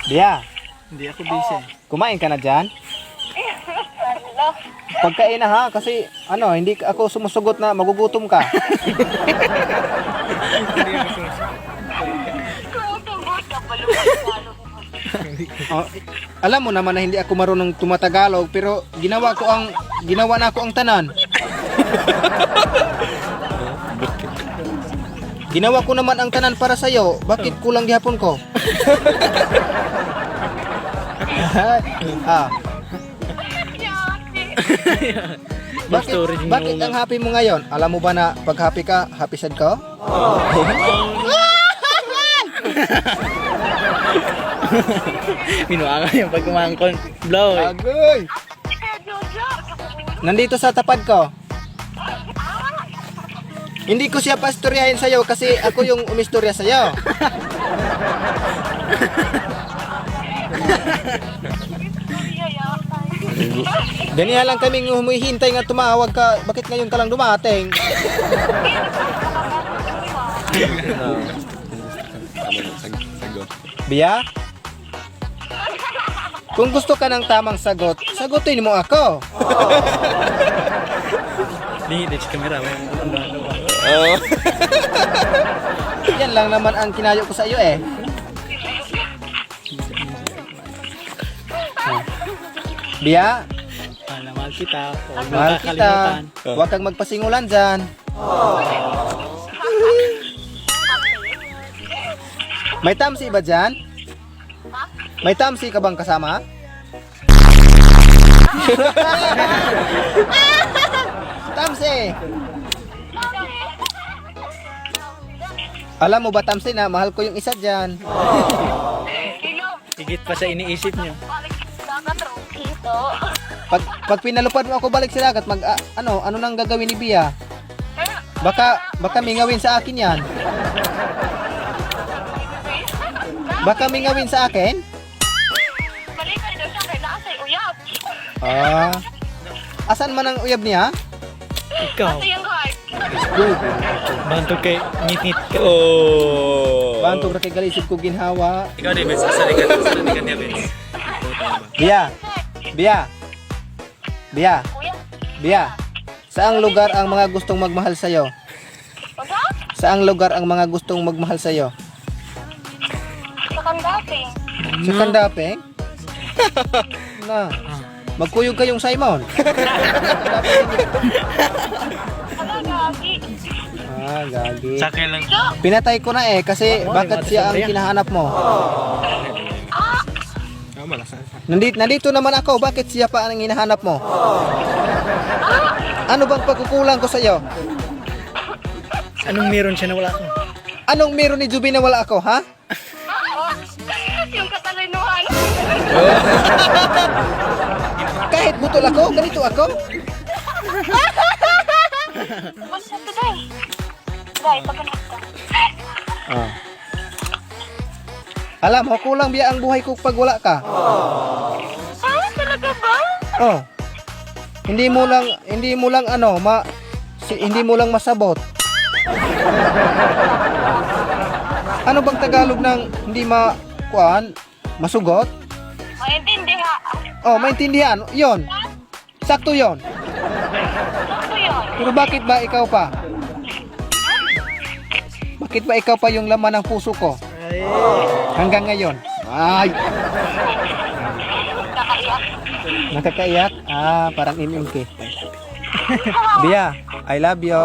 Bia, Hindi ako busy. Kumain ka na dyan? Ano? Pagkain na ha, kasi ano, hindi ako sumusugot na magugutom ka. Tumutugot ka pala. Oh, alam mo naman na hindi ako marunong tumatagalog, pero ginawa na ako ang tanan. Ginawa ko naman ang tanan para sa iyo. Bakit kulang gihapon ko? Ah, bakit Story din bakit yung- ang happy mo ngayon? Alam mo ba na pag happy ka, happy sad ka? Minuangan yung pag kumangkon. Blow eh. Agoy! Nandito sa tapad ko. Hindi ko siya pastoryahin sa'yo kasi ako yung umistorya sa'yo. Ganiya lang kaming humihintay nga tumawag ka. Bakit ngayon ka lang dumating? Sagot. Bia? Kung gusto ka ng tamang sagot, sagutin mo ako. Lingit din sa camera. May ano ba? Oh. Yan lang naman ang kinayo ko sa iyo eh. Bia, Mahal na mahal kita. Huwag mong mahal kita. kakalimutan. Huwag kang magpasingulan dyan. May tamsi ba dyan? May tamsi ka bang kasama? Tamsi! Alam mo ba, Tamsi, na mahal ko yung isa dyan. Higit pa sa iniisip niyo. Pag pinalupad mo ako balik sa dagat, mag, ah, ano, ano nang gagawin ni Bia? Baka mingawin sa akin yan. Baka mingawin sa akin? Balikan daw siya kay naa say uyab. Ah. Asan man ang uyab niya? Ikaw. Asa yung heart? Bantog kay ngit-ngit ka. Oh. Bantog ra kay galisod ko ginhawa. Ikaw din, Vince. Asa ka? Asa ka niya, Vince? Bia. Bia. Bia. Kuya, Bia. Saang lugar ang mga gustong magmahal sa'yo? unsa? Saang lugar ang mga gustong magmahal sa'yo? Sa kandaping. Sa Kandapeng? Na. Magkuyog kayong Simon. Ano gagi? Ah, gagi. Sa akin lang. Pinatay ko na eh kasi bakit siya ang kinahanap mo? Nandito naman ako, bakit siya pa ang hinahanap mo? Ano bang pagkukulang ko sa'yo? Anong meron siya na wala ako? Anong meron ni Juby na wala ako, ha? Yung katalinuhan. Kahit butol ako, ganito ako? Basta to day. Day, pagkanap ka. Ah. Alam mo, kulang biya ang buhay ko pag wala ka. Ah, talaga ba? Oh. Hindi mo lang ano, ma si, hindi mo lang masabot. Ano bang Tagalog ng hindi ma kuan, masugot? Maintindihan. Oh, maintindihan. 'Yon. Sakto 'yon. Sakto yun. Pero bakit ba ikaw pa? Bakit ba ikaw pa yung laman ng puso ko? Hanggang ngayon. Ay, Kakaiyak. Nakakaiyak? Ah, parang MMK. Bia, I love you.